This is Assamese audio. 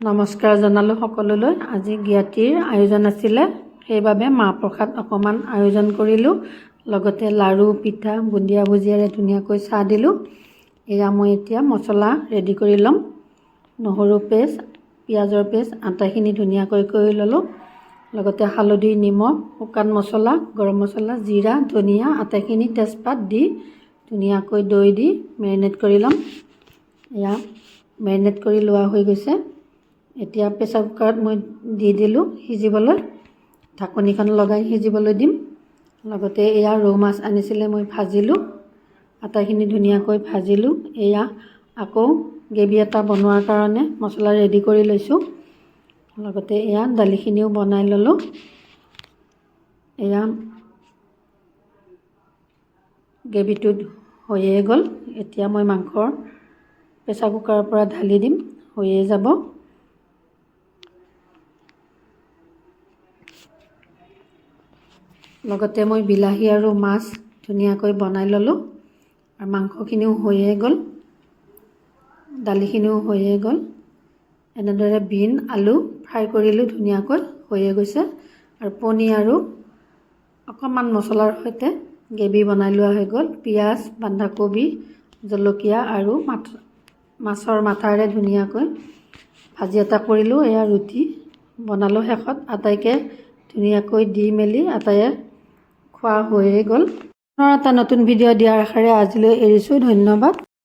নমস্কাৰ জনালোঁ সকলোলৈ। আজি জ্ঞাতিৰ আয়োজন আছিলে, সেইবাবে মাহ প্ৰসাদ অকণমান আয়োজন কৰিলোঁ। লগতে লাড়ু, পিঠা, বুন্দিয়া, ভুজিয়াৰে ধুনীয়াকৈ চাহ দিলোঁ। এয়া মই এতিয়া মছলা ৰেডি কৰি ল'ম। নহৰু পেষ্ট, পিঁয়াজৰ পেষ্ট আটাইখিনি ধুনীয়াকৈ কৰি ল'লোঁ। লগতে হালধি, নিমখ, শুকান মছলা, গৰম মছলা, জিৰা, ধনিয়া আটাইখিনি তেজপাত দি ধুনীয়াকৈ দৈ দি মেৰিনেট কৰি ল'ম। এয়া মেৰিনেট কৰি লোৱা হৈ গৈছে। এতিয়া প্ৰেছাৰ কুকাৰত মই দি দিলোঁ সিজিবলৈ। ঢাকনিখন লগাই সিজিবলৈ দিম। লগতে এয়া ৰৌ মাছ আনিছিলে, মই ভাজিলোঁ। আটাইখিনি ধুনীয়াকৈ ভাজিলোঁ। এয়া আকৌ গ্ৰেভি এটা বনোৱাৰ কাৰণে মছলা ৰেডি কৰি লৈছোঁ। লগতে এয়া দালিখিনিও বনাই ল'লোঁ। এয়া গ্ৰেভিটোত হৈয়ে গ'ল। এতিয়া মই মাংস প্ৰেছাৰ কুকাৰৰ পৰা ঢালি দিম, হৈয়ে যাব। লগতে মই বিলাহী আৰু মাছ ধুনীয়াকৈ বনাই ল'লোঁ আৰু মাংসখিনিও হৈয়ে গ'ল, দালিখিনিও হৈয়ে গ'ল। এনেদৰে বিন, আলু ফ্ৰাই কৰিলোঁ, ধুনীয়াকৈ হৈয়ে গৈছে। আৰু পনীৰ আৰু অকণমান মছলাৰ সৈতে গ্ৰেভি বনাই লোৱা হৈ গ'ল। পিঁয়াজ, বন্ধাকবি, জলকীয়া আৰু মাছৰ মাথাৰে ধুনীয়াকৈ ভাজি এটা কৰিলোঁ। এয়া ৰুটি বনালোঁ। শেষত আটাইকে ধুনীয়াকৈ দি মেলি আটাইয়ে খোৱা হৈয়ে গ'ল। পুনৰ এটা নতুন ভিডিঅ' দিয়াৰ আশাৰে আজিলৈ এৰিছোঁ। ধন্যবাদ।